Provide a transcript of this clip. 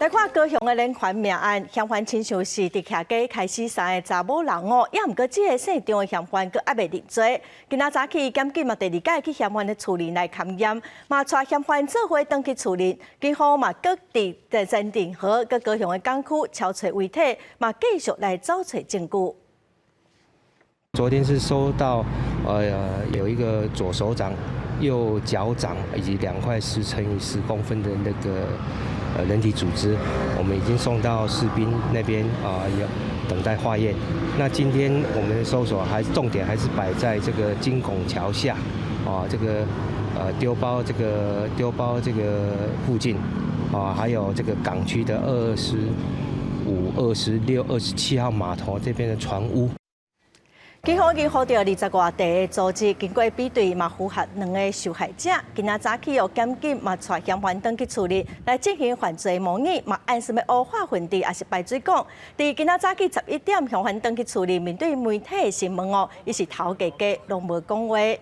來看高雄的連環命案，嫌犯親像是佇徛家開始三个查某人哦，也毋過這个姓張的嫌犯閣猶未認罪。今仔早起，檢警嘛第二擺去嫌犯的厝裡來勘驗，嘛帶嫌犯做伙轉去厝裡，警方嘛閣佇前鎮河佮高雄的港區搜揣遺體，嘛繼續來找揣證據。昨天是收到，有一個左手掌、右腳掌以及2塊10乘以10公分的那個人體組織，我們已經送到士兵那邊啊，要等待化驗。那今天我們的搜索還重點還是擺在這個金拱橋下，啊，這個丟包這個附近，啊，還有這個港區的25、26、27號碼頭這邊的船屋。警方已經獲得20外塊的組織，經過比對嘛符合兩个受害者。今仔早起哦，檢警嘛帶嫌犯轉去厝裡來進行犯罪模擬，嘛按啥物烏化糞池抑是排水管。佇今仔早起11點，嫌犯轉去厝裡面對媒體的詢問哦，伊是頭低低，攏無講話。